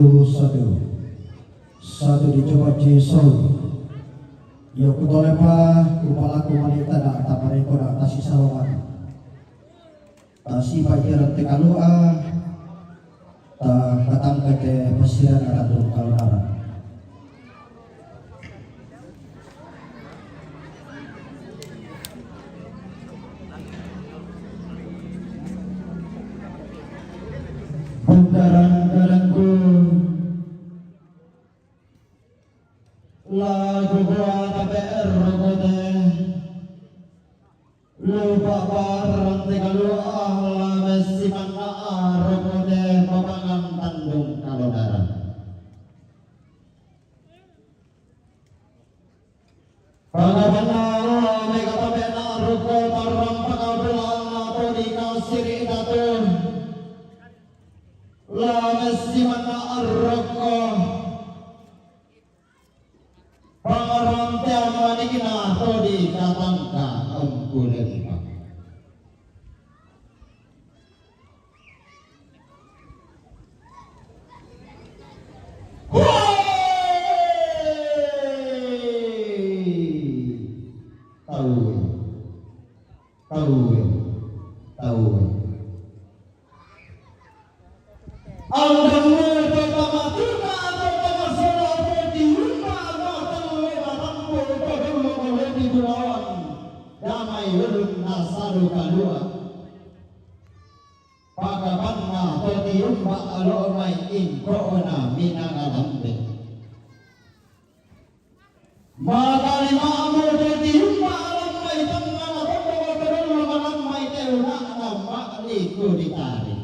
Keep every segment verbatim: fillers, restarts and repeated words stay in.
Satu. Satu dicoba ci sound. Iyo kutolepa, kupalaku malita da tapareko da tasisalongan. Tasipa' jira te kalua, ta katangka te pasirana ratu kalonara. Putaran karangku. Lagu kuata P R kote. Lupa barang te kalua, la messi manna aro kote papangan tandung kalonara. Pagabanna la mega tabe na ruko tarrampa kabulanna to dikasiri datu. La messi manna arroko. Pangarantean manikna to dikatangka empulemma. Woi! Tau. Tau. Tau. Anggammu to tamatuka atau tamasola to tiumba ma tello matampu to dullu molopi bulawan. Damai ulunna sadu kalua. Pakabanna to tiumba alo mai ingko'na minanga lambe. Makalima'mu to tiumba alammai tangngana tondoko todollo malammai te una'na ma'liku ditari.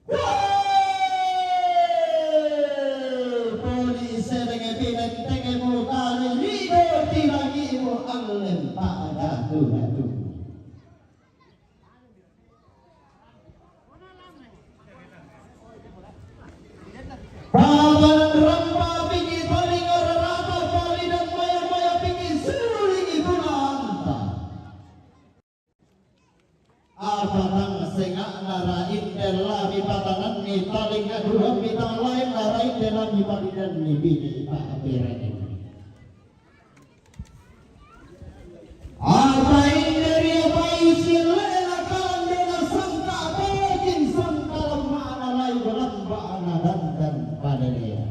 Woi! Poli selenge pinentengemu kali lido tilangimu allen pa'datu-datu. Pabalan rampa piki talinga rarata pali dan maya-maya piki sulingi tulanta. Apa tang senga'na ra inde lami patananni talinga dua mitang lain ra inde lami padidanni bini pa'berani. Apa inde ria bayu sielle'na kalandena sangka' tokin sangka' lamma'na lai' lamba'na dandan padalea.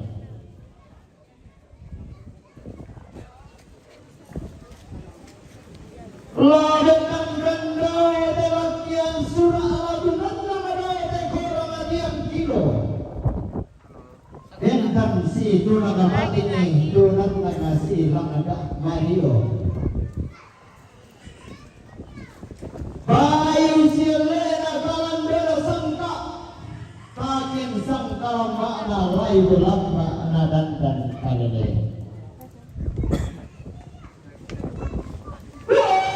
La bennang gandao te lakkian sura' latunanna madao te korang adian kilo. Bentang si tunana batine, tunanna si langada mario. Bayu sielle'na kalandena sangka', takin sangka' lamma'na lai' lamba'na dandan kalele. Wee!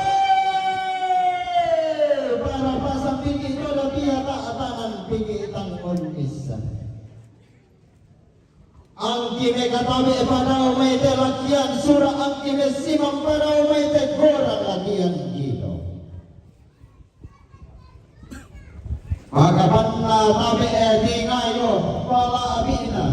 Parapasang piki' todo pia ta'tanan piki' tang onnissa. Angki mekatabe' padao mai te lakkian sura', angki messimang padao mai te korang latian kilo. Maka panna tabe' e tingayo pala'bi'na.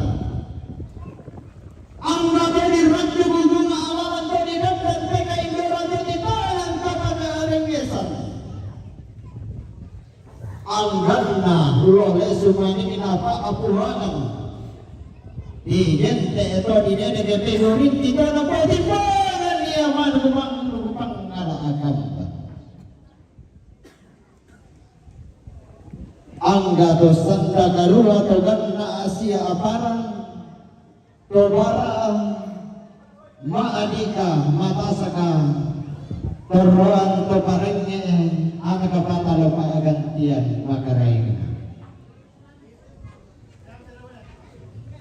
Anna to dirantu guguna alalan to didandan te kaindoran to titayan kata kearengesan. Angganna lole sumanikna pa'apurangan. Dijente to dinedeke penurinti to napotimbangan ia manu manglu pangala agama. Angga to sanda karua to ganna asia aparang to bara ma'adika matasaka torroan to parengnge ana kapata lo pa'gantian makaraeng.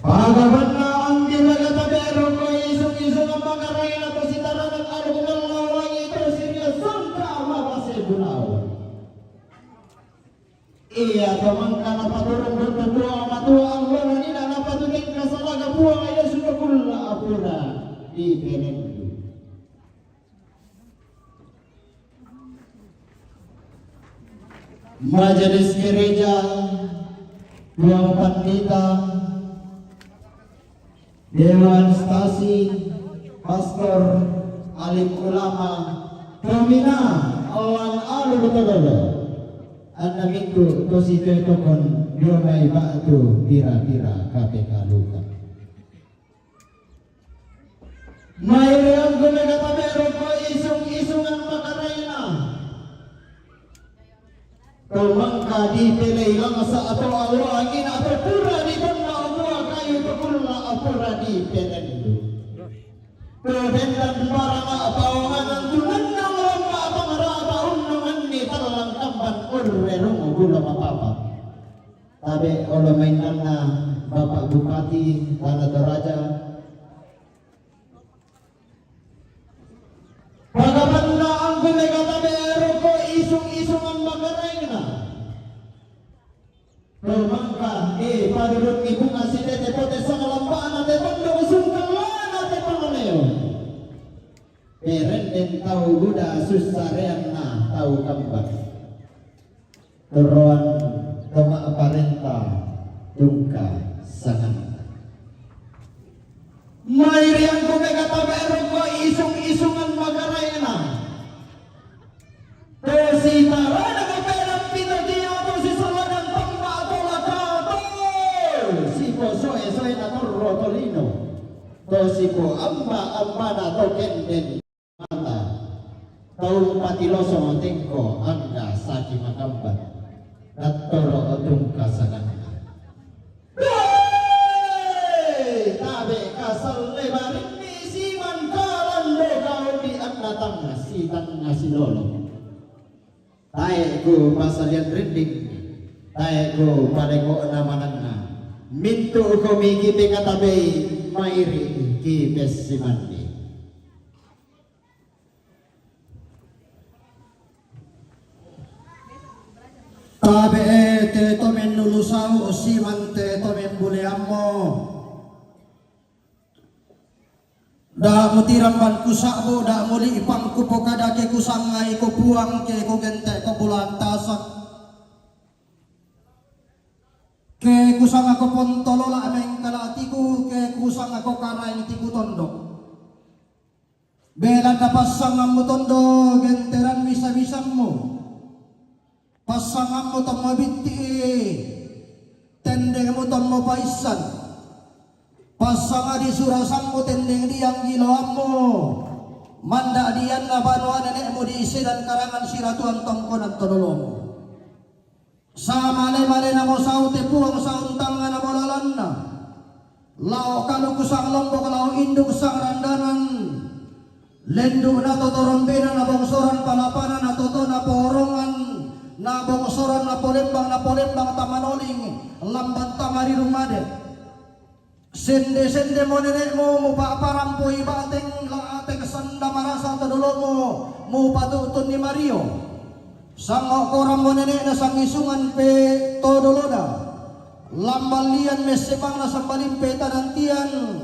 Pagabanna anggi mega tabe' roko isung-isung makaraeng to sitaranak anu ngello langi to siria sangka mapase bulawa. Iya to mangka napaturung buntu Puang Matua Allo nina napatutengka salaga Puang Yesu to kulla apura di penendu. Majelis gereja Tuang Pandita, Dewan Stasi, Pastor, Alim Ulama, Domina, Awan Alu Betodolo. Anna mintu tosi toetokon, biomai batu bira-bira kapekaluka. Mairiang guna kata beroko isung-isungan makaraina. Tumangka di pelei langsa atau alo angin atau pura di tenda mua kayu tekulla pura di pelendu. Tubendan barang apa wanganan tunanna lomba pangarata unnonganni tallang kamban urre rungu gula mapapa. Tabe olo mainanna Bapak Bupati Tanah Toraja. Pagabanna angku mega tabe roko isung-isungan magarengna. Pemangka e padurut ibunga sitete pote sangalambana te tondok sungkallana te pangaleo. Perenden tau buda sussareanna tau kambang. Toroan toma parenta tungka sanganna. Mairiang ko mega tabe roko isung-isungan magarena. Tosi tarana ko pedang pito tio tosi saladan tamba tola kato. Sipo soe-soe na torro tolino. Tosi po amba-ambana to kenden. Mata. Tau patiloso tengko angga saki makamban. Dattoro tungka sanganna. Woi! Tabe kasalle barinni siman kalando kau di anna tangnga sitangnga silolo. Tae ku pasalian rinding. Tae ku palekona mananna. Mintu komi kipe katabei mairi kipe simanni. Tabe e te to mennulu sau siman te to membuleammo. Da mutiramban kusa'bu, da muli pangku pokada ke kusangai ko puang ke kugente ko bulan tasak. Ke kusanga ko pontolola mengkala tiku, ke kusanga ko karaeng tiku tondok. Belanna passangammu tondo genteran bisa-bisammu. Passangammu tommo bitti, tendengmu tommo paissan. Passanga di surasammu tendeng diang giloammu. Manda dianna banua nenekmu di sedan karangan siratuan tongkonan todolomu. Samale-malena mo sau te puang sauntangnga na mo lalanna. Lao kaluku sang lombok lao induk sang randanan. Lendukna to torombena na bongsoran palapana na toto na porongan na bongsoran na polembang na polembang tamanoling lambat tamari rumade. Sende-sende mo nenekmu mupaparampoi bateng la ateng sanda marasa to dolomu mupatu'tunni mario. Sango korang mo nenekna sangisungan pe to dolona. Lamballian messebangna sambalimpe tanantian.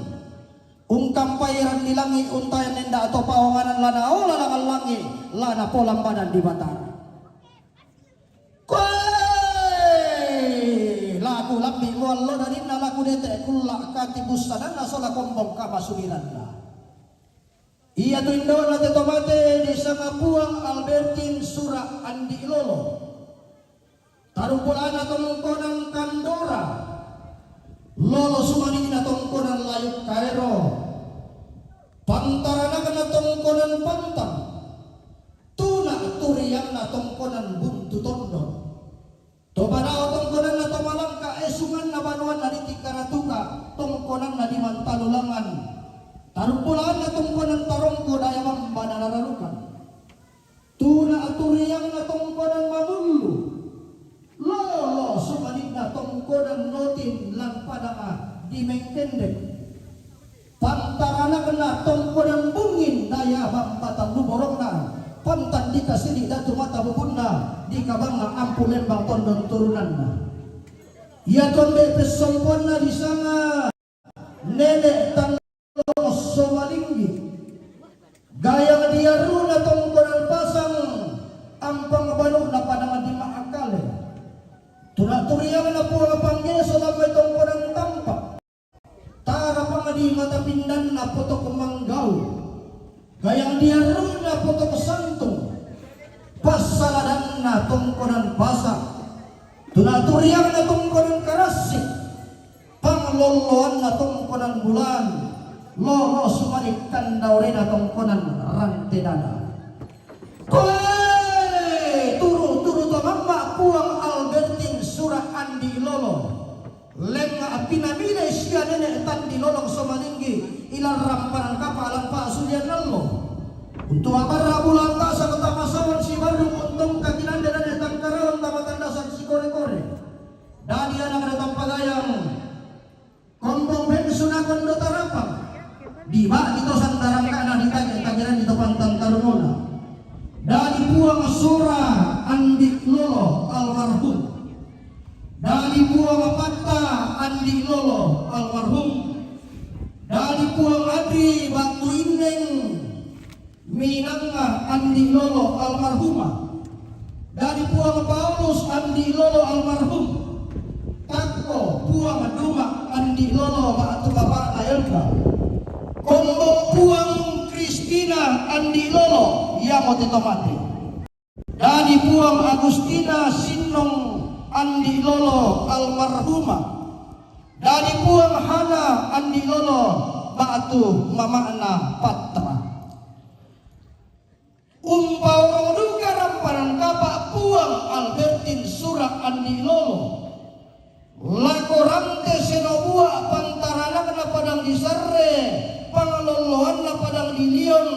Ungkampai ranni langi untayan nenda to paonganan lana ola langan langi lana polang badan di batara. Koe laku lambi muallo daninna laku dete kulla kati bussananna sola kombong kamasuliranna. Iya tu indona te tomate di sanga puang Albertin sura andi lolo. Tarumpulana tongkonan kandora. Lolo sumanina tongkonan layuk kaero. Pantaranakna tongkonan pantang. Tuna turianna tongkonan buntu tondon. To panao tongkonanna to malangka esunganna banuanna di tingkaratuka tongkonanna di mantalulangan. Tarumpulaanna tongkonan tarongko daya mambana nararukan. Tuna aturianna tongkonan mamullu. Lolo sumanina tongkonan notin lan padanga di mengkendek. Pantaranakna tongkonan bungin daya bambatan luborongna. Pantan dikasili datu mata bubunna dikabanga ampu lembang tondon turunanna. Ia tombe pessompoanna disanga nenek tandong somalinggi. Gayang diaruna tongkonan pasang ampang banukna padanga di maakale. Tuna turianna puang panggeso Indanna Potok Manggau, gayang diarruna Potok Santung, passaladanna tongkonan Pasa, tunaturiangna tongkonan Karassik, panglolloanna tongkonan Bulan, lolo sumalik kandaurena tongkonan Rante Dada. Koe turu-turu to mamma Puang Albertin Sura Andi Lolo. Lenga pinamile sia nene Tandi Lolo Somalinggi, ilarang parangkapa alang pasulian allo. Untu abarra bulan tasa tamasawan sibarru untong kakinande nene tangkaraon tamatandasan sikore-kore. Dadi anak datang pagayang. Kombong Bensu nakon do tarapang. Dibagi to sandarangkana, ditage-tageran di topang tangkarunona. Dadi Puang Sura Andi Lolo almarhum. Dadi Puang Patta Andi Lolo almarhum. Dadi Puang Adri Batu Inneng Minanga Andi Lolo almarhumah. Dadi Puang Paulus Andi Lolo almarhum. Takko Puang Duma Andi Lolo batu bapakna Elka. Kombong Puang Kristina Andi Lolo, iamo te to mate. Dadi Puang Agustina Sinnong Andi Lolo almarhumah. Dadi Puang Hana Andi Lolo batu mama'na Patra. Umpaorong duka rampanan kapa Puang Albertin Sura Andi Lolo. Lako Rante Senobua pantaranakna padang disarre, panglolloanna padang dilion,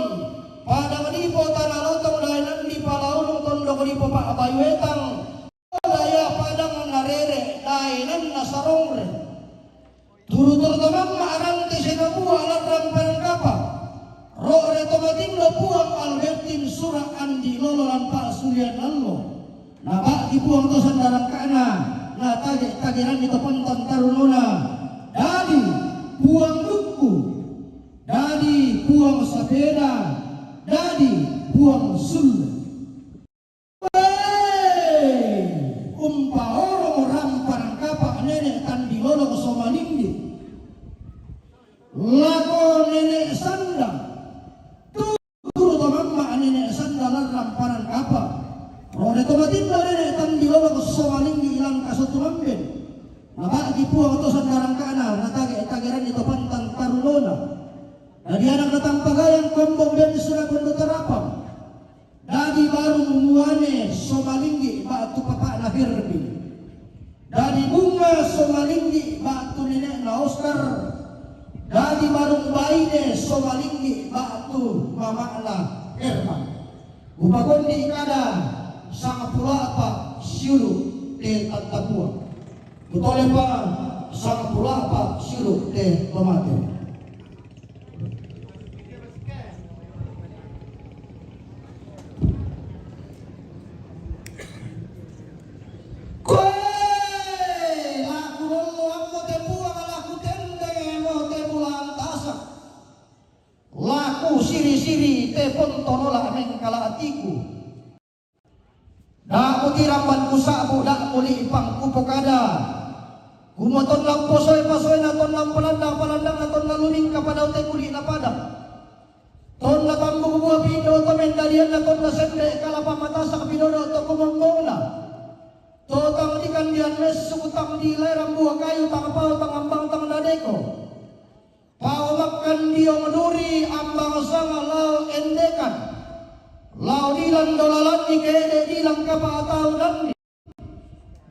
padang dipo tana lotong daenan dipalaulung tondok dipo pa'bayu etang, daya padang narere daenanna sarongre. Turu-turu to mamma Rante Senobua lan rampanan kapa. Ro're to matindo Puang Albertin Sura Andi Lolo lan pa'sulian allo. Naba'gi Puang to sandarangkana, natage-tageranni to pantang tarunona. Dadi Puang Dukku, dadi Puang Sapeda, dadi Puang Sulle. Wee! Umpaorong rampanan kapa nene Tandi Lolo Somalinggi. Lako nene Sanda. Turu to mamma nene Sanda lan rampanan kapa. Ro're to matindo nene Tandi Lolo Somalinggi ilang kaso tumamben. Naba'gi Puang to sandarangkana, natage-tageranni to pantang tarunona. Dadi anak datang pagayang Kombong Bensu nakon do tarapang. Dadi Barung Muane Somalinggi batu papa'na Herbi. Dadi Bunga Somalinggi batu nenekna Oscar. Dadi Barung Baine Somalinggi batu mama'na Herman. Upakondi kada sangpulo a'pa siulu te tattapuang. Kutolepa sangpulo a'pa siulu te pamate. Koe, la kulolloammo te Puang, la kutendengemo te bulan tasa, la kusiri-siri te pontonola mengkala atiku. Da' mutiramban kusa'bu, da' muli'pang kupokada. Kumua tonna umposoe pasoena, tonna umpalanda palandangna, tonna lumingka pada ute kuli'na pada. Tonna tambuk bua pindo to mendadianna, tonna sembe kalapa matasak pidodo to kumombongna. To tang dikandian messu, tang dilaerang bua kayu, tang pao, tang ambang, tang dadeko. Pao makkandiong duri ambang sanga lao endekan. Lao dilang dolalanni kede dilang kapa tau danni.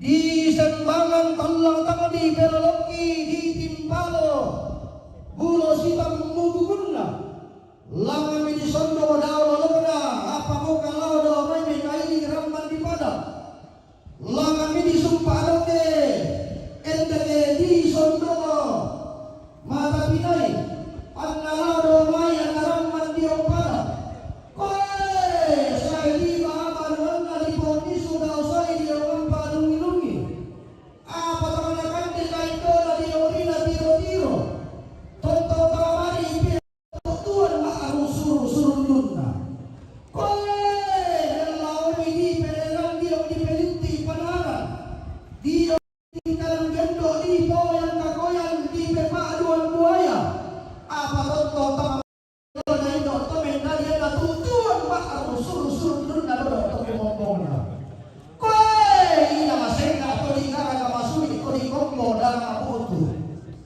Disembangan tallang tang dipelolokki ditimpalo bulo sitammu bukunna. Langami disondong dao lolona, apa moka lao dao mai mekaili ramman dipada. Langami disumpa doke, endeke disondongo mata pinai, anna lao do mai anna ramman diompada. Koe, sai liba amanuanna diponnisu dao sai diongampa lungi-lungi. Apa tau nakande kaindona diorina tiro-tiro. Tonto tamari ipi Tuan ma'rusu-rusu rundunna. Koe, ellaomi dipelelang dio dipelitti panara. Dio dikalang gendo dipoyang kakoyang dipepa'duan buaya. Pollo Dara Butu,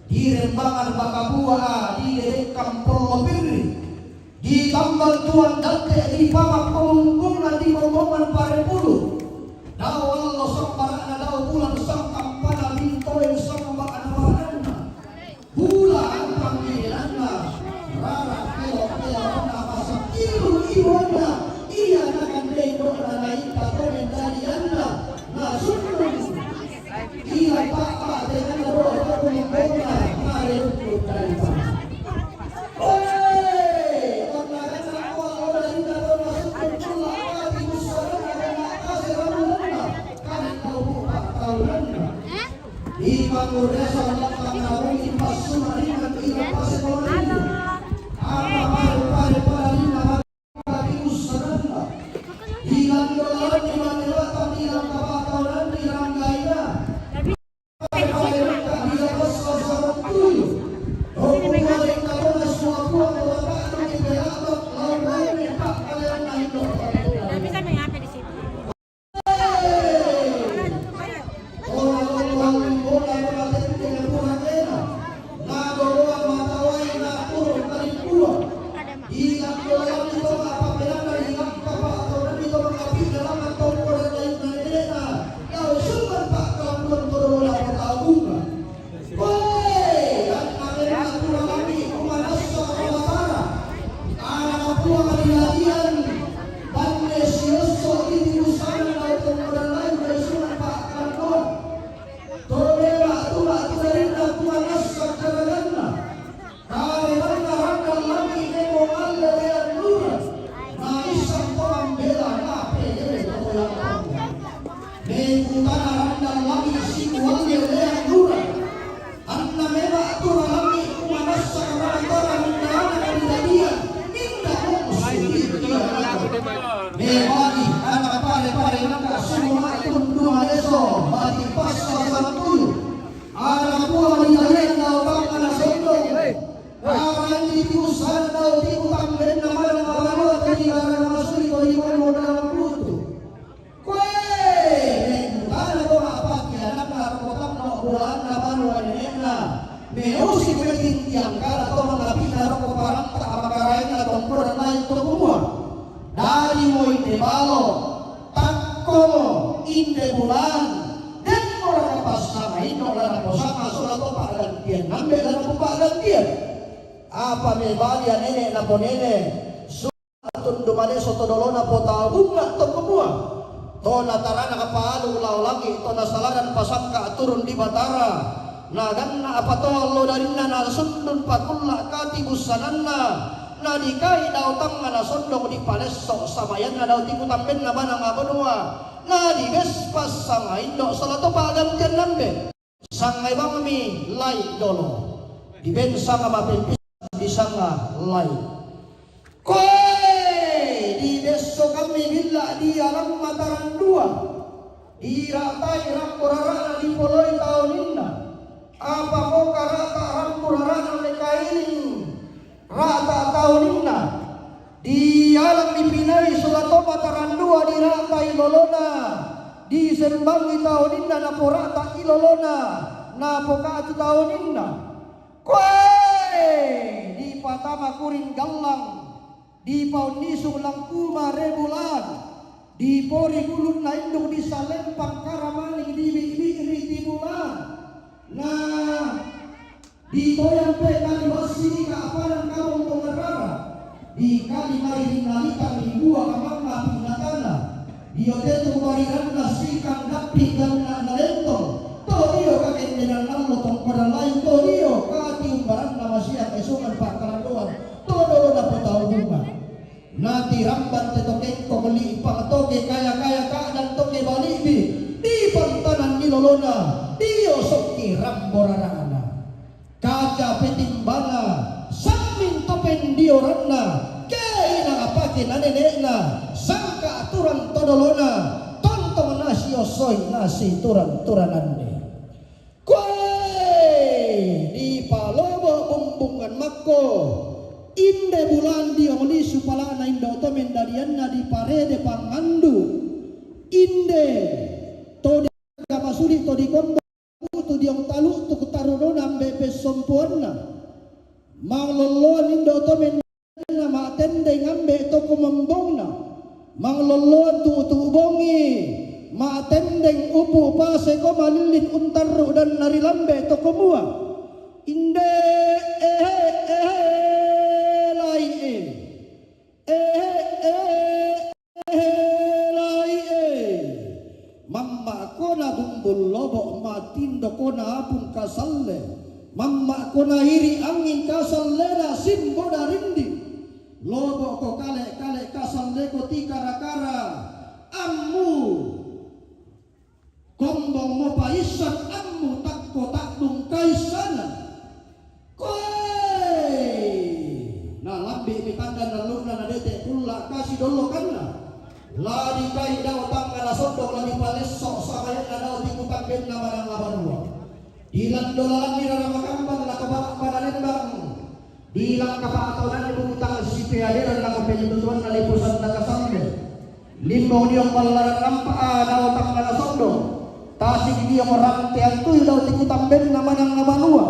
di Rembangan Bakabua, di Dedekkang Pollo Pirri, di Tambantuan Datte, di Pamakko Mungkungan, di Kombongan Parepulu, dao allo sambara'na, dao bulan sangkampana, bintoeng samba'na barananna, bula ampang gilinanna, rara pelo-peloanna, masakkiru ibuanna, iya nakande indo'na, naita to mendadianna, nasundung. Iya, Pak, Pak, dengan doa aku mengkoma, mari untuk dari Pak. Oi, karena kan aku Allah dari dalam masuk ke Allah, di musola, karena kasih ramuanna, karena tahu, Pak, tahu. Di Banguresa, Allah, karena aku di Pasuma, di Bangkira, Pasir, Bangkira. Apa, Pak, Pak, Pak, Pak, Ilando lalonni mate batang, ilang kapatauanni ranggaina. Pare-pare rangka, bila passa sarang tuyu. Rokko pare katona sua Puang, ora ta'du ki pelato, lau rame pakkaleanna indo. Tapi saya mengapa di situ? Ora lollo allimbona, ora tette purangena. Nadoloa matawai, naturung talippua. Ilang dolanni to ma'papelanna, ilang kapatauanni to mangapi dalam tongko dan lain nene'na. Dao suman pakkalambuan to doloa Kota Bunga. Woi, annangenna Puang Langi, kumanassa Puang Batara. Ana Puang ri latihan, banne siosso ri timusana, dao tongko dan lain, dao suman pakkalambuan. Tole matu-matu darinna kumanassa karajanna. Kalemanna randang langi' nemo alle leang lura, naissang to mambela napegere to lampang. Mengutana randang langi' siku alle leang lura. Anna mema' tu langi' kumanassa karatara minna ana' kajadian, minna mongsu. Mebali ana' pare-pare maka sumu ma'tundu maleso, mati passa sarang tuyu. Ana' Puang ri lalianna otangnga nasondong. Karang di tiku sana tau tiku tambenna maneng mabanua tadi karang masuli to di kono dalam kutu. Koe, mengutana to ma'pakkianakna rokko tanno bulaanna banua nene'na. Meosi koe tintiang kala to mangapi'na rokko paranta amakaraenna tongko dan lain to kumua. Dadi moi te balo, takkomo, inde bulan, demmo raka passama indo lana posama sola to pa'gantian nambe lana pa'gantian. Apa mebali anene naponene, su-, tundu maleso to dolona Kota Bunga to kumua. To natarana kapalu lao langi', to nasalaran pasangka turun di Batara. Naganna apa to allo darinna nasundun pakulla kati bussananna. Nadikai dao tangnga nasondong di palesso samayanna dao tiku tambenna manang abenua. Nadibes passama indo sola to pa'gantian nambe. Sangai bangmi lai' dolo. Dibensanga mapempi disanga lai'. Koe, dibessokammi billa di alamma tarandua. Diratai rambo rara'na dipoloi tauninna. Apa ko karata rambo rara'na mekailing rata tauninna. Di alam dipinai sola to matarandua diratai lolona, disembangi tauninna, naporata i lolona, napokatu tauninna. Koe, dipatama kuring gallang, dipaunnisung langkuma rebulan, dipori bulunna indung, disalempang karamaning dibi'bi'ri timulang. Nah, Ditoyang pe kali wassini ka'panang kamong tongarrara. Di kali mai rinalita ri bua kamamma pinatana. Dio tetu bariranna sikang dappi ganna nalentong. To dio kakendenan allo tongkonan lain, to dio katiumbaranna masiang esongan pa'karandoan. To dolo napotau bunga. Natiramban te tokengko li'pang toke kaya-kaya ka'dang toke bali'bi. Dipantananni lolona. Dio sokki rambo rara'na. Kaca petimbana, samminto pendioranna, ke ina apake na nene'na, sangka aturang to dolona, tontong nasiosoi nasiturang-turananni. Koe dipalobo bumbungan makko, inde bulan diong lisu pala'na indo to mendadianna diparede pangandu, inde to di kamasuli to dikombo. Butu diong talu tu'tu' tarunona ambe' pessompoanna. Manglolloan indo' to menna ma'tendeng ambe' to kumombongna. Manglolloan tu'tu' bongi ma'tendeng upu' paseko malillin untarru' danna ri lambe' to kumua, "Inde, ehe, ehe, lai'e. Ehe, ehe, lai'e." Mamma'kona bumbul lobo', matindokona apung kasalle. Mamma'kona iri' anging kasallena simboda rinding. Lobo'ko kale-kale kasalleko tikara-kara. Ammu kombongmo paissan, ammu takko ta'dung kaissanan. Koe! Nalambi'mi tandanna allu'na nadete' kulla' kasidollokanna. La dikai dao tangngana sondong, la dipalesso samayanna dao tiku tambenna manang la banua. Dilando lalanni rara makambang, nakabala' pada lembang. Dilangka pa'taunanni buku tang sipeaderan, nakapelitutuanna lipusanna kasambe. Limbong diong pallaran rampa'a dao tangngana sondong. Tasik diong rantean tuyu dao tiku tambenna manang la banua.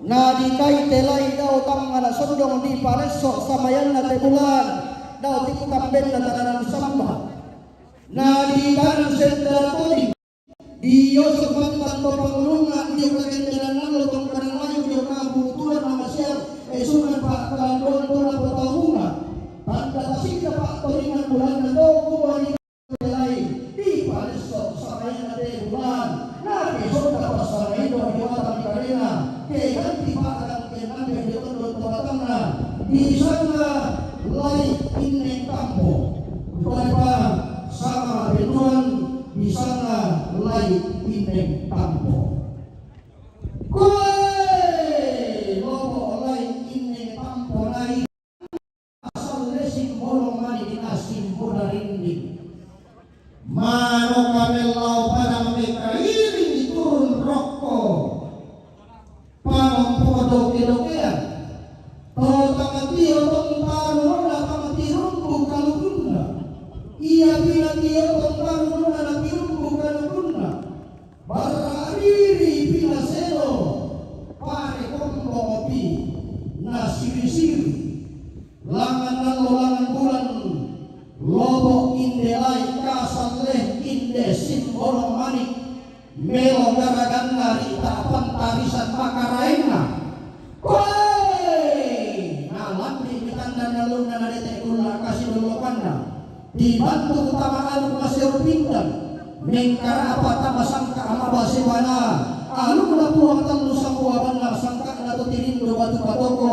Nadikai telai dao tangngana sondong, dipalesso samayanna te bulan dao tiku tambenna tananan samba. Naditanang sendara toding. Dio sepantan to pangulungan, dio kakendelan allo tongkana layu, dio kabutuhan na masiang, esungan pa'kalandoan to napatauhungan. Tanda tasikka pa'toringan bulanna to, kumua dipalai, dipalesso samayanna te bulan, nake sonda passangai do dio batang kalena, ke ganti pa'dang ke nambe dio tondon to batangna, disanga lai inneng tampo. Bukan pa sama penuan, disanga lai inneng tampo. Koe lobo' lai inneng tampo nai, asal lesing bolong mani dinasing boda rinding. Mano kamellau padang mekairing turun rokko. Panompo doke-dokean. To tangatio tontarunona tangatirumbu kalukunna. Ia pinatio tontarunona natirumbu kalukunna. Barra riri pinaselo, pare kombo opi nasiri-siri. Langan allo langan bulan, lobo' inde lai kasalle inde simbolong manik. Melo garaganna ri ta' pantarisan makaraenna. Koe! Nalambi'mi tandanna allu'na nadete' kulla' kasidollokanna. Dibantu tama aluk masero pindang. Mengkara'pa tama sangka' ma'base bana. Alukna Puang tallu sambu abanna, sangka'na to tirindo batu patoko.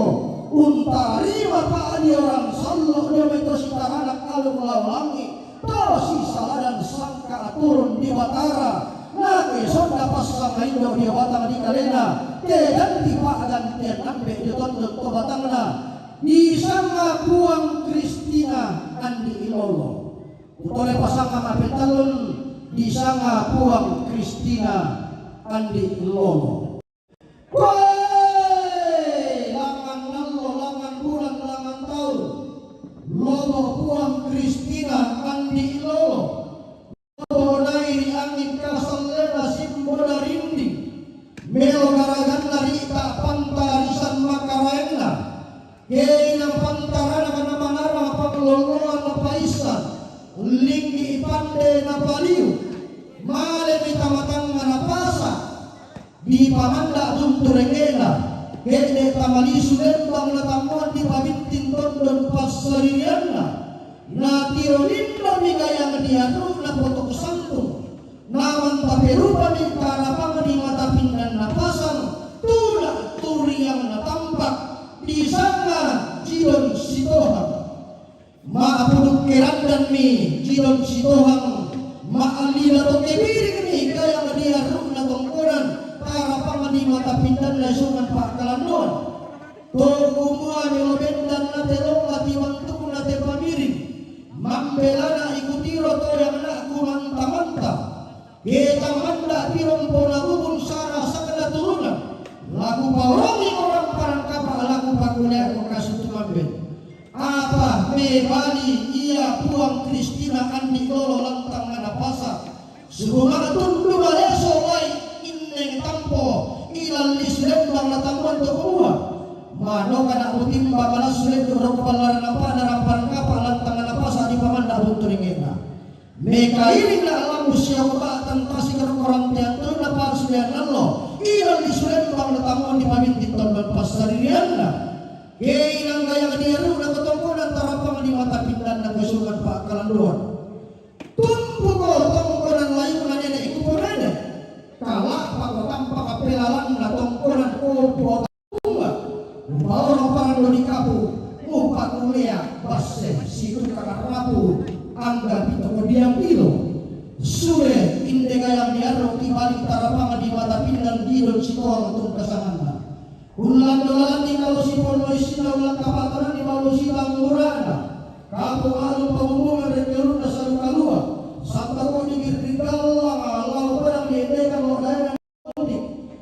Untarima pa'diorang sallo' dio mai to sitaranak aluk lao langi'. To sisaladan sangka' turun di Batara, nake sonda passamaindo dio batang di kalena, ke ganti pa'gantian ambe' dio tondon to batangna, disanga Puang Kristina Andi' Lolo. Utole pasanga ma'petallun, disanga Puang Kristina Andi' Lolo. Woi, langngan allo, langngan bulan, langngan taun, lobo' Puang Kristina Andi' Lolo. Lobo' nai ri anging kasallena simboda rinding. Melo garaganna ri ta' pantarisan makaraenna. Keinang pantarana kana manara panglolloan napaissan. Linggi' pande napaliu. Malemi tama tangngana pasa'. Dipamanda' buntu rengena, ke'de' tama lisu lembang natammuan dipabitting tondon passaririanna. Natiro lindomi gayang diarru'na poto' santung. Namantaperupami tarapang di mata pindanna pasang, tula' turiang natampak, disanga Jidon Sitohang. Ma'puduk kerandanmi Jidon Sitohang, ma'lila to kebiringmi gayang diarru'na tongkonan, tarapang di mata pindanna isungan pa'kalandoan. To kumua melo bendanna te lomba tibantukna te pamiring, mambelana ikutiro to anakku manta-manta. Ke tammanda' tirompo nabubun sara sakna turunan, laku paorongi orang parangkapa, laku pakuliako kasutu mamben. Apa mebali ia Puang Kristina Andi' Lolo lantang manapasa, subu ma'tundu maleso lai inneng tampo, Latammuan to kumua, manoka na mutimba malassu lendu' rokko ballaranna ampa'na ramparan kapa' lantang napasa' dipamanna' buntu ringnge'na. Mekailing na alammu siaga ba'tang tasik rokko ranteang toinna pa'sulean allo, ilan li sulembang na tammuan dipabinting tondon passaririanna. Ke inang gayang diaru'na kotongkonan tarappang di mata pindanna kesungan pa'kalandoan. Tumpuko tongkonan layu'na nene' kuponene'. Kala'pako tampaka pelalanna tongkonan opo. Upaoro parang dodi kapu, upakulea basse situka rapu, angga pitoko diang ilo. Sule inde gayang diarro kibali tarapang di mata pindan didon sitoang tungkasanganna. Ullan dolanni kalo siponno isinna ullan kapatonanni malu sitangurana. Kapu alung pamubungan rekkeulunna salu kalua. Sattako digirri gallang lao padang diendekang lo daena.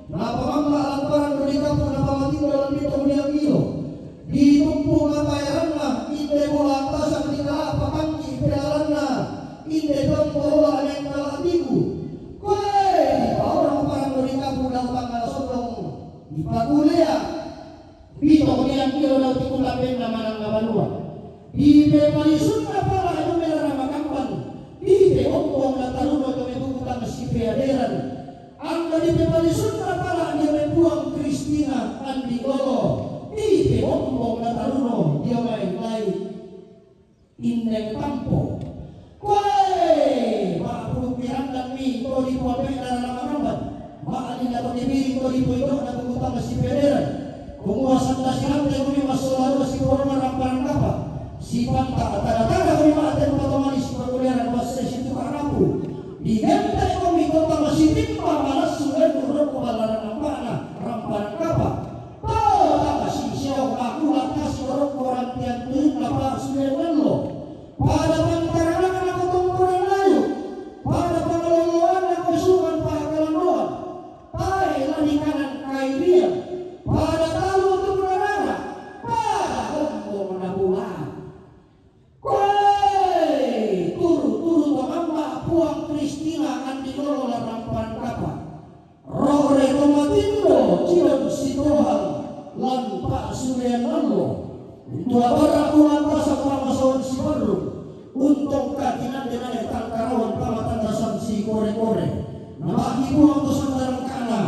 Napamamba alamparang dodi kapu napamatindo lambi tau diang ilo. Ditumpu mata eranna, inde bola tasang dikala pakangi pelalanna, inde pambola mengkala tiku. Koe, dipaorang parang dodi kapu dau tangngala sondong, dipakulea. Pito diang ilo dau tiku lambenna manang nabanua. Dipepalisunna pala anu melara makambang, dipeombong nataruno to mebukutang sipeaderan. Angga dipepalisunna pala dio mepuang Kristina andi lolo, dipeombong nataruno dio mai lai. Inneng tampo. Koe, ma'puru pirandanmi to dipoape'na rara maramban, ma'lina to dibiring to dipoido'na tu kutang sipederan. Kumua sanda sirante kumi massolarua siporona ramparang kapa, sipanta tada-tada kumi ma'te rupa tomani sipakuliaran basse situka rapu. Digente kumi kotang sitimpa malassu lendu' rokko ballaran ampa'na ramparang kapa. Tau tama sisiau makula kasi rokko rantian tuinna pa'sulean allo. Pada pantaranakna kotongkonan layu, pada pangaloloanna kosuman pa'kalandoan, tae' la dikanan kairian, pada talu tu narara, pada ombong nabulaan. Koe, turu-turu to mamma' Puang Kristina andi lolo la ramparang kapa. Ro're to matindo cidong sitohang lan pa'sulean allo. Untu' abarra' bulan pasa pamasoan sibarrung, untongka kinande nane tangkarawan tama tandasan sikore-kore. Nabagi Puang to sandarangkana,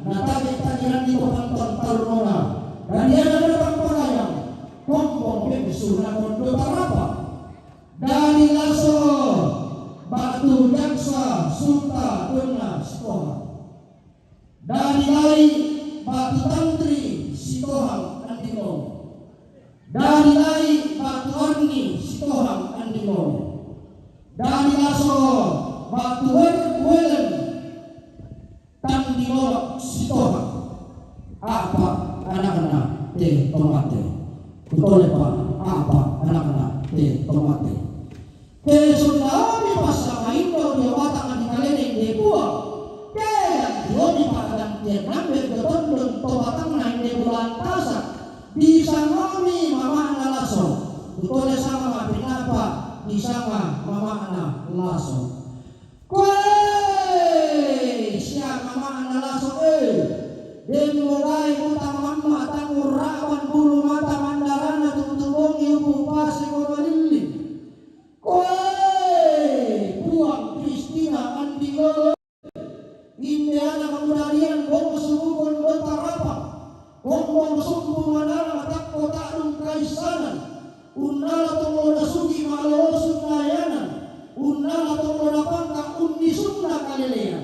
natabe' tagiranni to pantang tarunona. Dadiana na tampakayang, kombong bengsu na kondo tarapa. Dadi laso ba'tu jaksa sulta donna sitohang. Dadi lai' ba'tu tantri sitohang andi lolo. Dadi lai' ba'tu arni sitohang andi lolo. Dadi laso ba'tu wer-, weleng tandi lolo sitohang. Apa anakna te tomate. Kutolepa apa anakna te tomate. Ke sunnaomi passamaindo dio batang dikalene inde Puang. Ke diomi pa'gantian nambe dio tondon to batangna inde bulan tasak. Disangaomi mama'na laso. Kutole sama ma'pinapa disanga mama'na laso. Koe sia mama'na laso e. Demmo gae buta mamma' tangurra'ban bulu mata mandarana tutu bongi upu pase ko malilling. Koe Puang Kristina andi lolo. Inde ana' mudarian bongo sumuko ndo tarapa. Kombong sumpu manara matakko ta'dung kaissanan. Unnala tonglo nasugi ma'lolo sunnayanan. Unnala tonglo napangka unnisunna kalelean.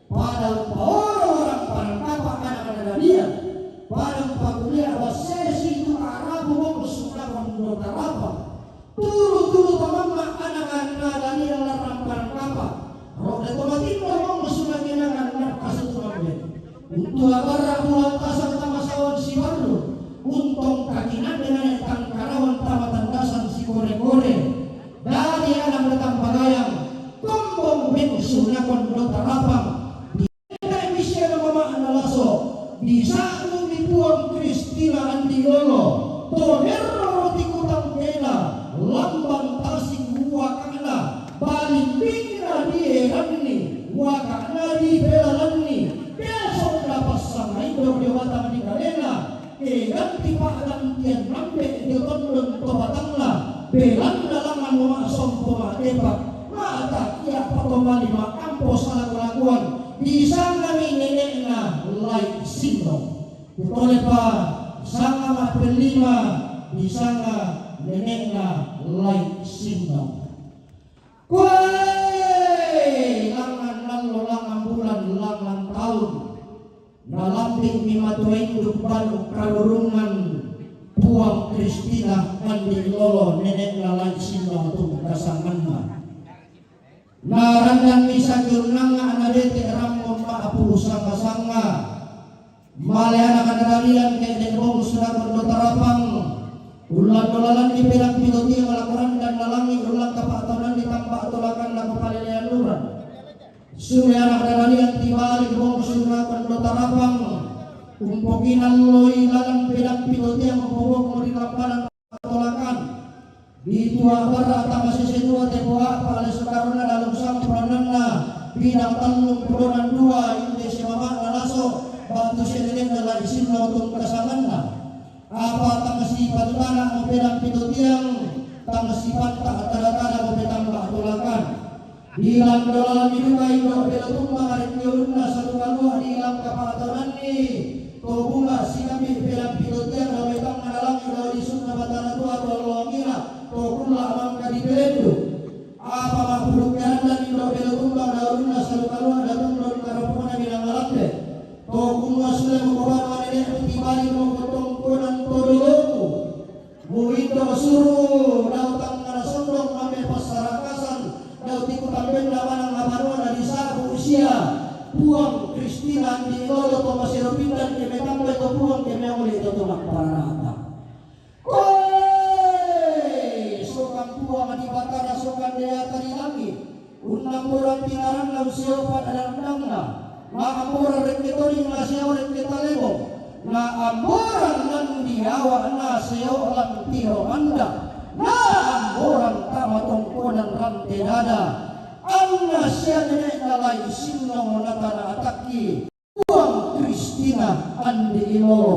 Pada umpaoro ramparang kapa ana' nadadian. Pada umpakulia bassesi tu arabu bongo sunnako ndo tarapa. Turu-turu to mamma' ana' nadadian la ramparang kapa. Ro'de to matindo bongo sunna kenangan nakkasu tu mambe. Untu' abarra' bulan tasang tama sawan sibarru, untongka kinande nane tangkarawan tama tandasan sikore-kore. Dadi ana' matampagayang, kombong bengsu na kondo tarapang. Diendemi sia mama'na laso, disa'dumi Puang Kristina andi lolo, to merro roti kutang kena, lambang tasik waka'na, balimbingna dieranni, waka'na dipelalanni, besok napassamaindo dio batang di E, ganti pa'gantian rampe dio tondon to batangna, belanda langngan ma'sompo ma'depa, ma'takia' patomali ma'ampo salako-lakoan, disangami nene'na Lai' Sinnong. Kutolepa sanga ma'pellima, disanga nene'na Lai' Sinnong. Koe, langngan allo, langngan bulan, langngan taun, nalambi'mi matoa induk balu' karurungan Puang Kristina Andi' Lolo, nene'na Lai' Sinnong tungka sanganna. Narandanni sajurnangnga nadete' rammun ma'puru sanga-sanga. Male ana' kadaliang ke'de' bongus na kondo tarapang. Ullan dolalanni pedang pito tiang lako randanna langi', ullan kapa'taunanni tamba' tolakan lako palelean uran. Sule ana' kadaliang tibalik bongus na kondo tarapang. Umpokinalloi lalan pedang pito tiang umpoboko ri lambanan tolakan. Di tua barra' tama sese dua te poa pale sukaronna dalung sampurananna bidang tallung pulonan dua inde simama'na laso batu senelenna Lai' Sinnong tungka sanganna. Apa tang sipatutana pedang pito tiang, tang sipatta' tada-tada mo petamba tolakan. Dilandolami duka indo' belo tumbang ri ulunna satu kalua' dilang kapa'taunanni, to bunga' sikambi' pedang pito tiang dao wetangnga dalangi dao lisunna Batara Tua to alloangira, to kulla' mangka dipelendu'. Apa ma'puru kerandan indo' belo tumbang dao ulunna satu kalua' dao tondon karompona binang alambe. To kumua sule moko banua nene'ku tibali moko tongkonan to doloku. Muindo suru' dao tangngana sondong mame passarakasan dao tiku tambenna manang abanuana disabu sia Puang Kristina Andi' Lolo to masero pindan ke metambai to Puang ke meongli to tumak paranata. Koe, sokan Puang di Batara sokan deata di langi'. Unnamborang tinaranna usiopa dandanna, na amborang rekke toding na seo rekke talebong, na amborang nandi awa'na seo lan tiro manda, na amborang tama tongkonan rante dada, anna sia nene'na Lai' Sinnong na tana atakki. Puang Kristina Andi' Lolo,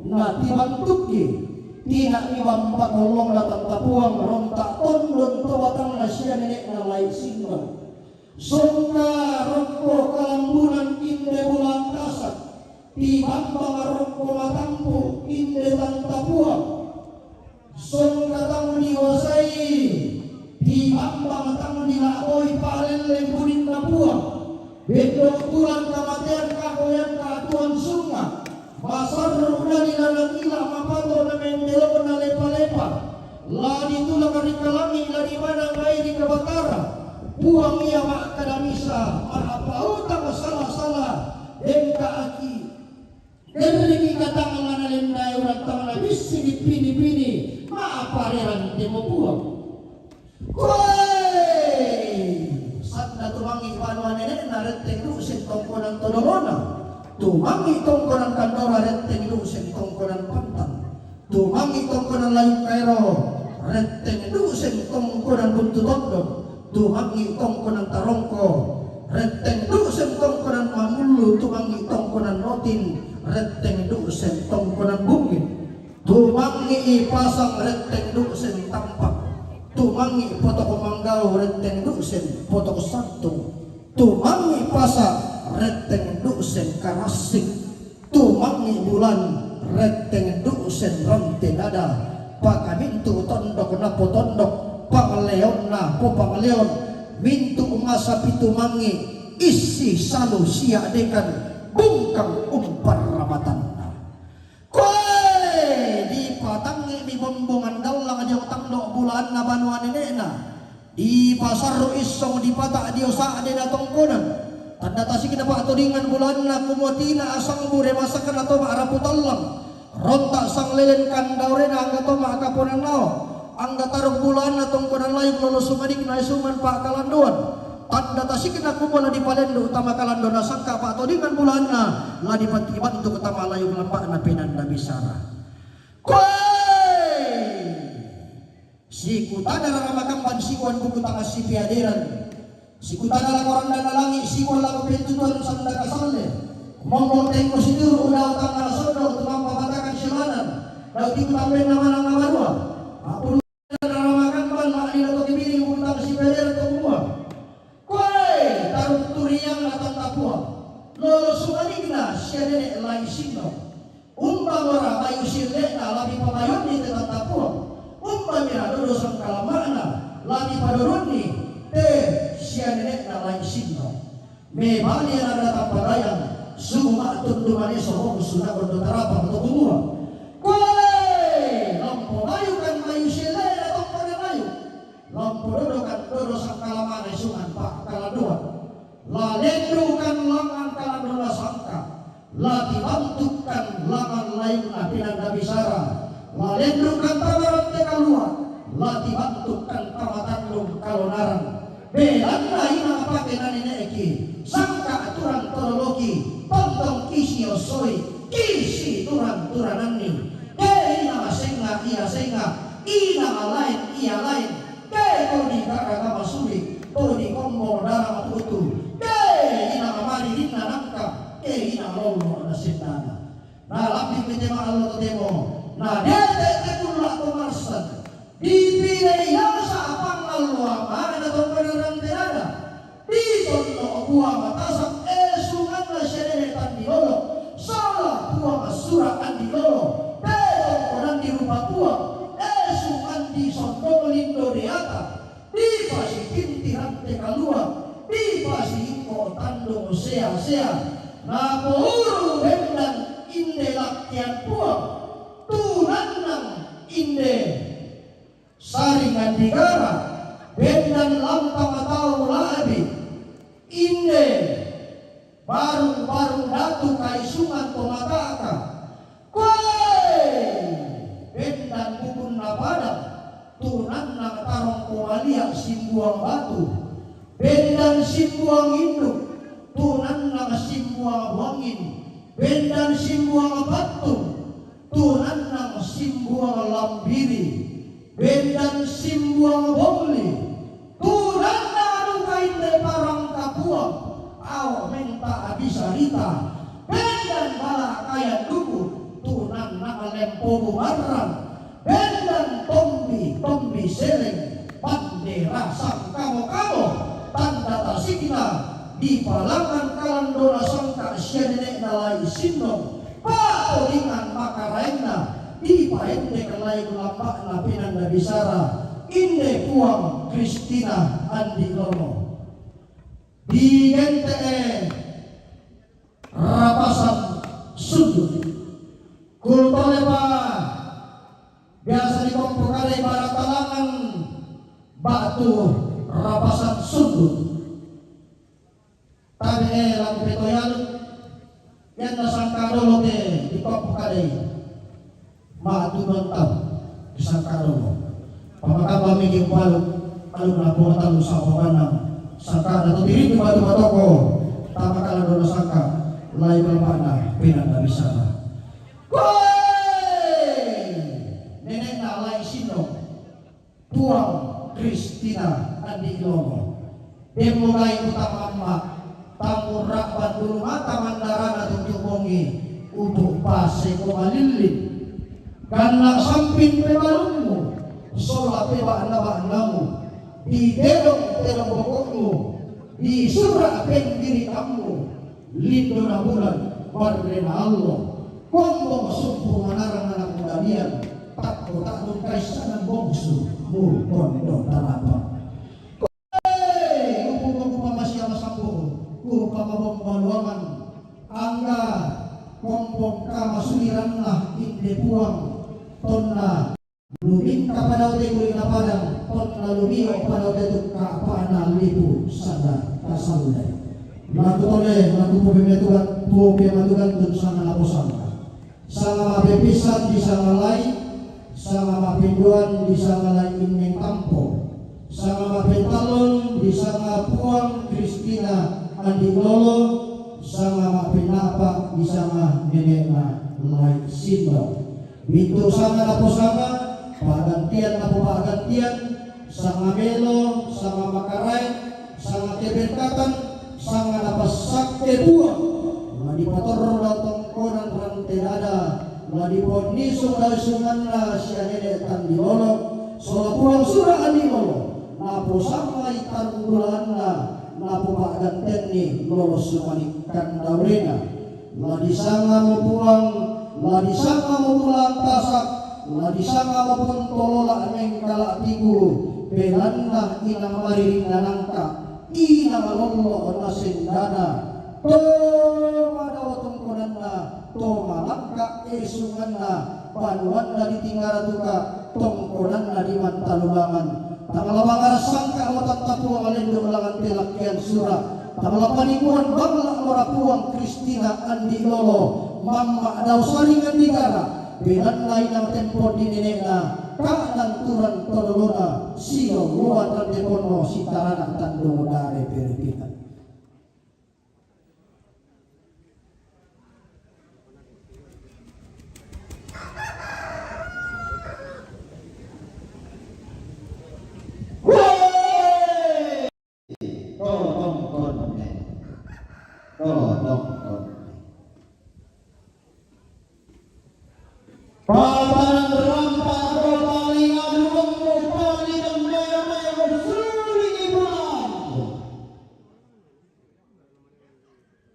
na tibantukki, tina'mi bampa kollongna tanta Puang ronta' tondon to batangna sia nene'na Lai' Sinnong. Songka rokko kalambunan inde bulan kasa', tibambang rokko matampu' inde tanta Puang. Songka tang diwasai, tibambang tang dila'boi pa'lelleng buninna Puang. Bendo' bulan kamatean kakoean ka'tuan sunga', masarru' dadi lanangila mapato na mendelokna lepa-lepa. La ditulak ri kalangi, la dimanang ri kabatara. Puang ia ma'kada misa, ma'pautang sala-sala, dengka'ki. Derriki katang la nalendai urang tang nabissiki pini-pini, ma'parerang temo Puang. Koe! Sanna tumangi banua nene'na retteng du'seng tongkonan todorona. Tumangi tongkonan kandora retteng du'seng tongkonan pantang. Tumangi tongkonan layuk kaero, retteng du'seng tongkonan buntu tondon. Tumangi tongkonan tarongko, retteng du'seng tongkonan mamullu. Tumangi tongkonan rotin, retteng du'seng tongkonan bungin. Tumangi pasang, retteng du'seng tampang. Tumangi potoko manggau, retteng du'seng potoko santung. Tumangi pasa, retteng du'seng karassing. Tumangi bulan, retteng du'seng rante dada, pakamintu tondok napotondok, pangleon napopangleon, mintu masa pitumangi, issi salu sia'dekan, bungkang umparramatanna. Koe! Dipatangnge'mi bombongan dallang dio tando' bulaanna banua nene'na. Dipasarru' issong dipata' dio sa'dena tongkonan. Tanda tasikna pa'todingan bulaanna kumua tina asang bure masakna to ma'rapu tallang. Ronta' sanglelen kandaurena angga to ma'kaponannao. Angga taruk bulaanna tongkonan layuk lolo sumadikna esungan pa'kalandoan. Tanda tasikna kumua la dipalendu' tama kalando nasangka pa'todingan bulaanna la dipatibantuk tama layuk lamba'na penanna bisara. Koe! Sikutana rara makamban sikuan buku tanga sipiaderan. Sikutana lako randanna langi' sikuan lako pentutuan sanda kasalle. Mombong tengko situru' udao tangngana sondong tumampa batakan sio Ati ku tamben na manang na banua. Ma'puduk na ramakan ban ma'lina to kibiring butang si pedere to kumua. Koe, taruk turiang na tanda puang. Lolo sumanikna sia nene' lai sinno. Umba mora bayu sille'na labi pabayunni te tanda puang. Umba mira dodo sangkalamma'na labi padorunni te sia nene'na lai sinno. Mebali ana'na Tampadayang, sumu ma'tundu mane sohong suna kondo tarapang to kumua. Koe, lompo bayukan bayu sille'na tompo na bayu. Lompo dodokan dodo sangkalamma'na isungan pa'kalanduan. La lendukan langngan kalandona sangka. La tibantukkan langngan layunna pinanda bisara. La lendukan tama rante kalua. La tibantukkan tama tandung kalonaran. Belanna ina pake na nene'ki, sangka turang tololoki, tontong kisi ossoi, kisi turang-turananni. Ke ina masenga ia senga, ina malaen ia laen. Ke to di garaga masuli, to di kombong dara maputu. Ke ina mamari rinna nangka, ke ina lollo na sendana. Na lambi mete ma'allo totemo, na dete te kulla to marsan. Dipile iasa pangallo amana to penerang tenana. Ditonno Puang matasak esunganna sia nene tandilolo. Sala Puang assura andilolo. Te tongkonan di rupa Puang. Esungan di sondong lindo deata. Dipasikinti rante kalua. Dipasiingko tandung sea-sea. Napouru bendan inde lakkean Puang. Tunannang inde saringan digara, bendan lampa matau labi, inde barung-barung datu kaisungan to mataka. Koe, bendan bukunna padang, tunannang tarong komalia simbuang batu, bendan simbuang induk, tunannang simbuang buangin, bendan simbuang battung, tunannang simbuang lambiri, bendan simbuang bolli, tunannang duka inde parang kapuang, ao menta abisarita, bendan bala kayan duku, tunannang lempo bumarrang, bendan tombi, tombi seleng, bandera sangkamo-kamo, tanda tasikna, di palangan kalandona sangka sia nene'na lai sinnong, pa'tolingan makaraenna, dipaendek lai lamba'na penanda bisara, inde Puang Kristina andi lolo. Di gente'e rapasan sundut. Kutolepa biasa dikompo kale baratalangan batu rapasan sundut. Tabe' e la kupetoyalu, yanna sangka dolo te dipappukalei. Ma'tunang tau sangka dolo. Pamakamba miki upalu, alu na pota lu sababanna sangka na tu diri batu batoko. Tamakala dolo sangka, lai bapana, pinanda bisara. Koe! Nene'na lai sinno. Puang Kristina andi lolo. Demmo gai utamamma, tammurra bandulu mata mandarana tutu bongi, upu' paseko malillin. Ganna samping pebalummu, sola peba'na-ba'namu, di tedong-tedong boko'mu, di sura' penggiri'ammu, lindona bulan, barrena allo, kombong sumpu manarang anak mudalian, takko ta'dung kaissanan bongsu, mukondo tarapa. Koe, upu-upu pamasiama sambu, ku pamabomba luangan, angga kombong kamasuliranna inde Puang, tonna Lumingka pada ote kuli'na padang, tonna lumio pada ote tukka pa'na lipu sada tasalle. Laku tole, laku pupematukan, pupematukan tun sanga naposanga. Sanga mapepissan di sanga lai, sanga mapinduan di sanga lai inneng tampo, sanga mapentallun di sanga Puang Kristina andi lolo, sanga mapennapa di sanga nene'na lai sinno. Bintu sanga naposanga, pa'gantian napopa'gantian, sanga melo, sanga makaraeng, sanga keberkatan, sanga napassakke Puang, madipatorro lao tongkonan rante dada, La dipa'nisung daun isunganna siagang nene' tandilolo, sola pulang sura' andi' lolo, naposammai tarung bulaanna, napopa'gantenni lolo sumani' kandaurena. La disangamo pulang, la disangamo bulaan tasak, la disangamo pontolola mengkala' tiku, belanna inang maririnna nangka, inang lollo nasendana, to madawa tongkonanna, to malangka' esunganna, banuanna di Tingaratuka, tongkonanna di Mantalubangan. Tang la bangara sangka'mo tattapuang lendu' langan te lakkian sura', tang la panikuan balla'mo rapuang Kristina andi' lolo, mamma' dao saling andi' gara', belanna inang tempo di nene'na, ka'nang turang todolona, siloloan rante ponno sitarana tandung dare peripita. Tolong konne. Tolong konne. Patanan rampa kota linga duwammu pali dan maya-maya bersuling ibu.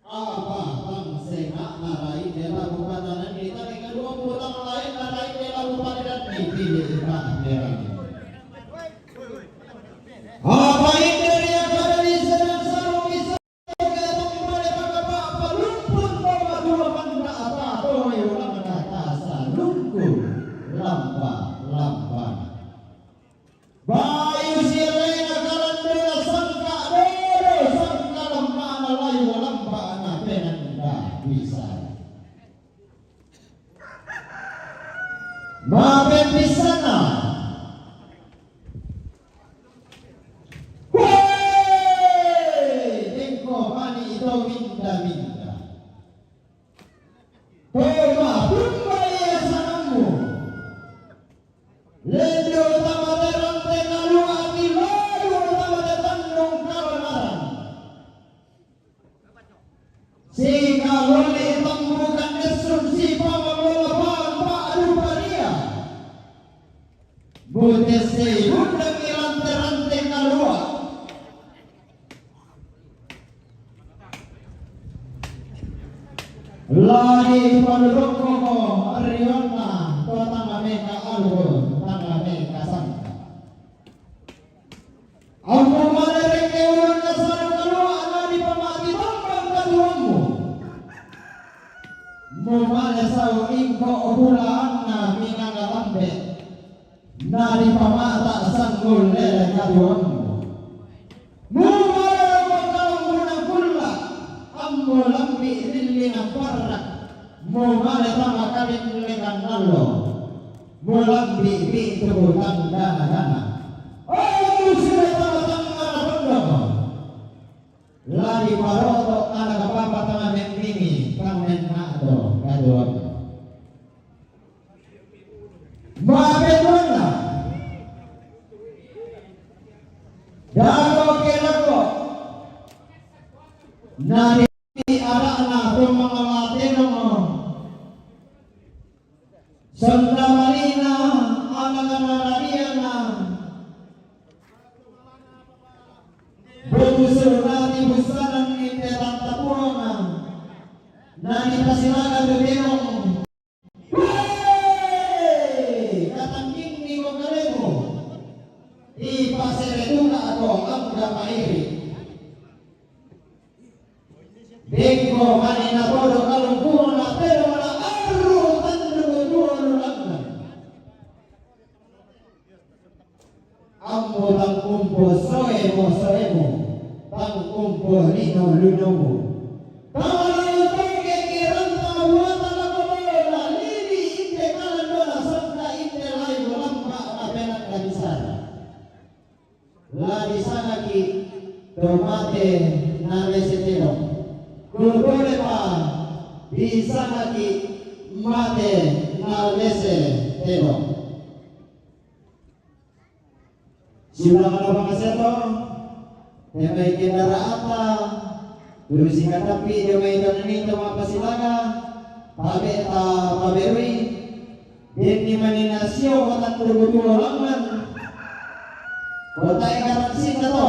Apa tang senga'na rai dela bukatananni tadi kaduammu tang laenna rai dela bukatananni pilih ibadah merah. Apa inde ria kada di sedang sarung bisa ketong pada kagak apa-apa lumpun bawa dua manda apa toyo manda kasa lungku lampa lampa. Bayu sielena kalandena sangka dodo sangka lemmana layu lambana penanda bisa. Mapempisana. Woi, tengko mani ito minda-minda. Toma pumba ia sanammu. Lendo tama terante nalua ati lalo tama tetannung kabenaran. Sikaloli tambukan dessun sipamalola pa'rupa ria. Butessei bundangi rante-rante nalua. Lagi palurukkoko rionna to tanga meka alukun tanga meka sangka. Ammu male renge ulunna sanu kalua'na dipamati tombang katuammu. Mumale sau ingko bulaanna minanga lambe. Na dipamata sangullele katuammu. Mumale roko kalambuna kulla. Ammu lambi lillinang parra. Mumale tama kalinlingang allo. Mulambi'pi tu tangdana-dana. Oh, sire tama tangngana tondoko. La diparoto ana kapapa tama mennini tang menna'to katuammu. Mapetuanna. Dako ke lako. Nari ara'na to mangalatenamo. Sandamalina ana-ana rariana. Bungsu nati bussanan inde tanta puanga. Nani pasilaka tu tenong. Woi! Katangginni ko kalemu. Ipasere tuna ko angga mairi. Dengko mani napodo kalungkuna pero na arru tandu dua nulanna. Ammu tangkumpo soemo soemu, tangkumpo lino linomu. Tamalau toke kiranta buata lako bola lili inde kalandona sanda inde layu lamba na penanda bisara. La disangaki to mate na lese telo. Kukulepa disangaki mate na lese telo. Silakan apa kaseto. Temai kendaraatta. Turu sikatapi jomai tanani to mapasilaga. Tabe' tapaberui, denni mani nasio ko tantu butuo langngan, ko tae' karansinna to.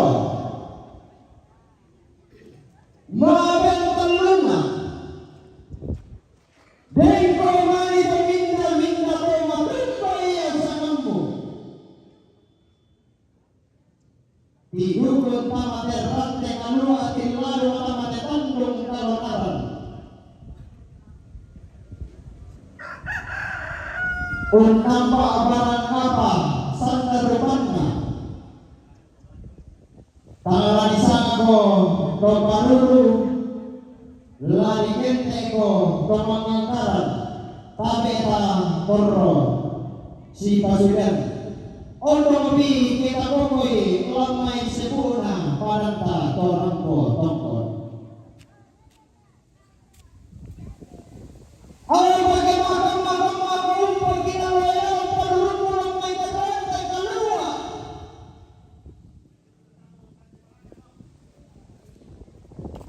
Mabel tellunna. Dengko mani to minda-minda to matumbai asangammu. Tidukun tama te rante kalua, tilladu tama te tandung kalonaran. Unnamba barang apa sanda rupanna. Tala disangako to paruru, la dikenteko to pangangkaran, tabe' ta korro sipasudan. Ondongpi kita kokoi lammai sepu'na padanta to rampo tongkon. Au pake makamma-kamma ko umpai kita loyang parurunnu lammai terante kalua.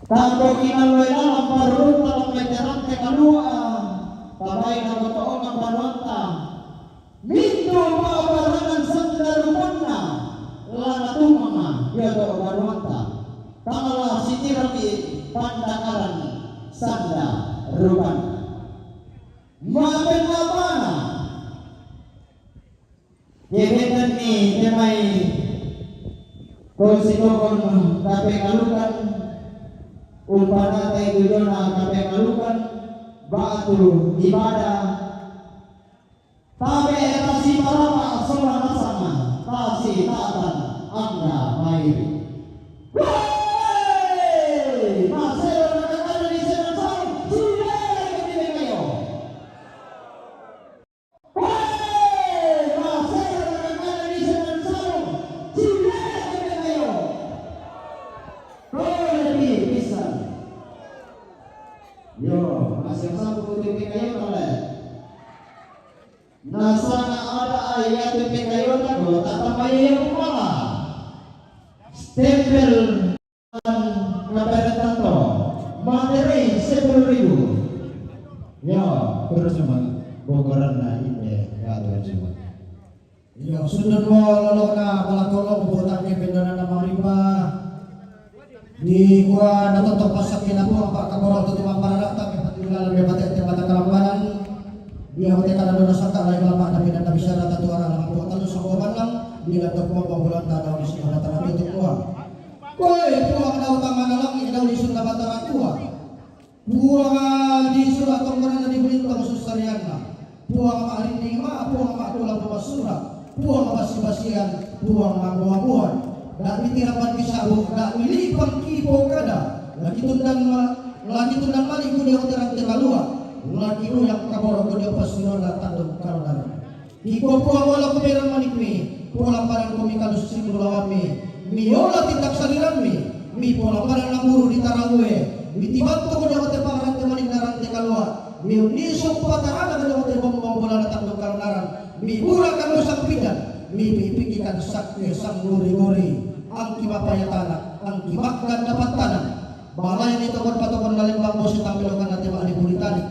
Tampo kinalloi lalang parurutta lammai terante kalua, tabaina boto'ongang banuatta. Mintu pa'baranang sanda rupanna, lana tumanga dio to banuatta. Tangala sitiraki pandakaran sanda rupanna. Ma'pennapana. Kebetanni te mai ko sitokon kapengalukan, umpanatai tujona kapengalukan, ba'tu ibadah, tabe' tasiparapa sola nasanga, tasita'tan angga mairi. Woi! Masero nakakana di senang saung, sudah kami kayo. Yo, masih satu putih kayo kale. Nasanga ada ayat putih kayo tak tamai yang pala. Stempel. Kabarentanto, materi sepuluh ribu. Yo, terus cuma bokoranna inde, ya, terus cuma. Yo, sudah mo lolona, pala tolong buat angke pendana nama riba. Di gua na toto pasak kena buang, Pak Kapolres, tu timang pararata, ke pati dalam dia patek, tempat kalambanan. Dia patek kalambanan sangka, lai lama, tapi dan bisa rata tua, lama buat, lalu sangka bandang, dia tu buang, buang bulan, tak ada di sini, rata-rata tu buang. Koe, Puang dao tangngana langi', dao lisunna Batara Tua. Puang di sura' tongkonanna di Bulintong sussarianna. Puang ma'rinding ma, Puang ma'dula pumassura', Puang bassi-bassian, Puang ma'boa-boan. Da' mitirang bangki sa'bu, da' milipang kipokada. Lagi tundang ma-, lagi tundang mali' kudio terang tekalua. Lagi ruyang kaboro kudio passirona tandung kalonara. Kikua Puang, wala kuberang manikmi, pola padang kumi kalus simbulawammi, miola tindak salirammi, mi pola padang namburu di tarawe, mi tibantu ko jawa te pangarante manik narante kalua, mi unnisung patarana ko jawa te bombong bola na tandung kalonarang, mi burakan usang pidan, mi pipikikan sakke sangguri-guri, angki mapayatana, angki makkan dapat tanah, balayani tokon patokon lalembang bosi tampilokan na tema di pulitani.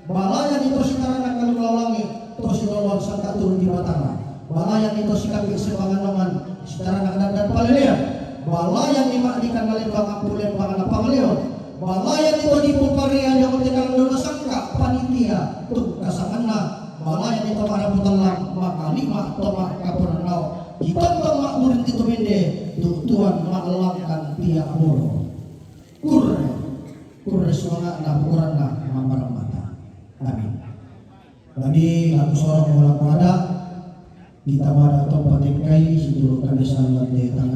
Balayani to sitarana kalulaulangi, to siloloan sangka turun di Batara. Balayani to sikaki sipangannongan, sitarana dandan palelean. Balayani ma'dikan na lembang, ampu lembang na pangaleon. Balayani to dipu parea, diamote kalandona sangka panitia tungkasanganna. Balayani to ma'rapu tallang, makalima to ma'kaponannao. Ditantang ma'burinti tumende, tutuan ma'langkan tiak muro. Kurre, kurre sumanga'na, pukuranna, mammarang mata. Amin. Tadi laku sorong mo laku ada, kita mada to patengkai, situru' kande sallang te tang